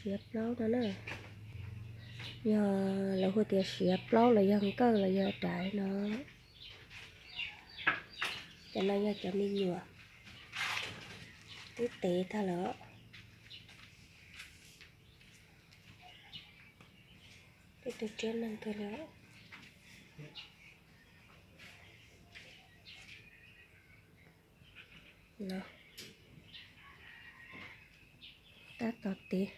Siav plaub no na, yog lawv hu tias siav plaub los yog nkawj los yog daiv no. Cov no yog cov me nyuam twb tev tag lawm. Tej tug riab neeg kawg li. Tab tom tev.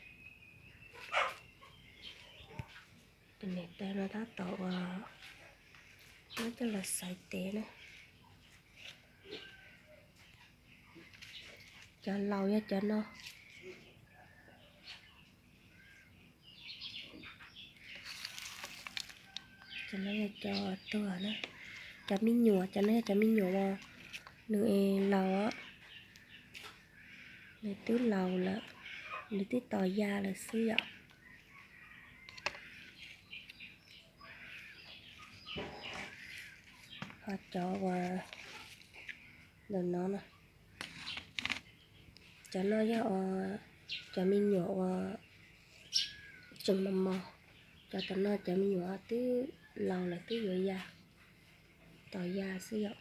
Tus niam tais no tab tom uas muab coj los xaiv tev na. Cov laus yog cov no. Cov no yog cov tuag na. Cov me nyuam, cov no yog cov me nyuam uas nws laus, nws twb laus lawm, nws twb tos ya lawm xwb yom. Ho cov uas ntawm no, cov no yog cov me nyuam uas tseem mos mos. Cov tom no cov me nyuam twb laus lawm twb yuav ya, tos ya xwb yom.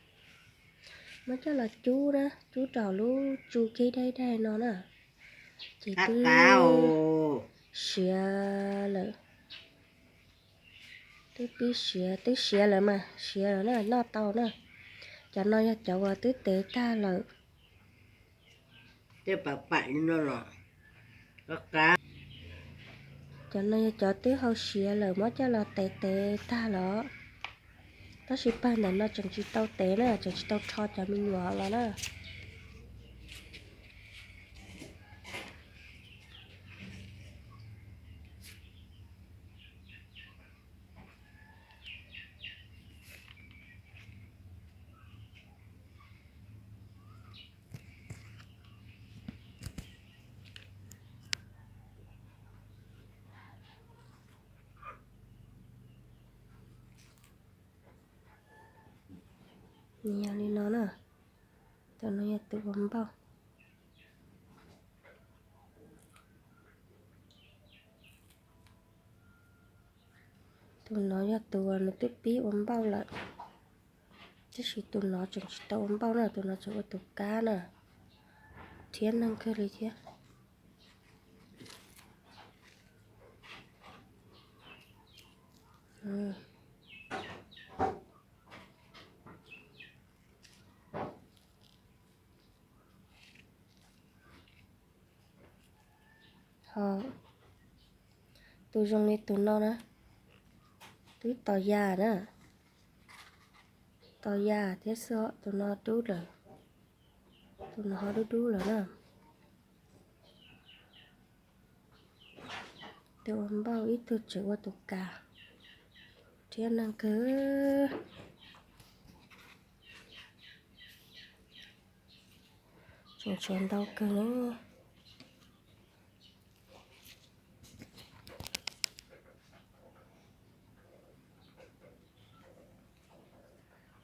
Muab coj los cub na, cub rau lub tsu kev daig daig no na, ces twb siav lawm. Twb pib siav, twb siav lawm mas, siav lawm na, noj tau na. Cov no yog cov uas twb tev tag lawm. Cov no yog cov twb hau siav lawm muab coj los tev tev tag lawm. Tab sis pag ntawm no tseem tsis tau tev na, tseem tsis tau rho cov me nyuam los na. Nws yog li no na. Tus no yog tus ua npauj. Tus no yog tus uas nws twb pib ua npauj lawm, tab sis tus no tseem tsis tau ua npauj na, tus no tseem ua tus kab na, thiab neeg kawg li thiab. Ho tus zoo li tus no na, twb tos ya na, tos ya thiab xwb, tus no dub lawm, tus no ho dub dub lawm na. Tus ua npauj, ib tug tseem ua tus kas, thiab neeg kawg. Tseem tshuav ntau kawg na.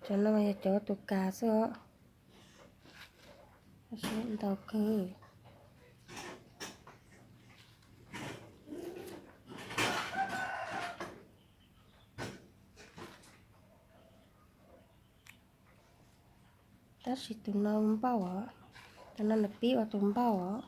Cov no yog cov tus kas xwb os. Tab sis ntau kawg. Tab sis tus no npauj os, tus no nws pib ua tus npauj os.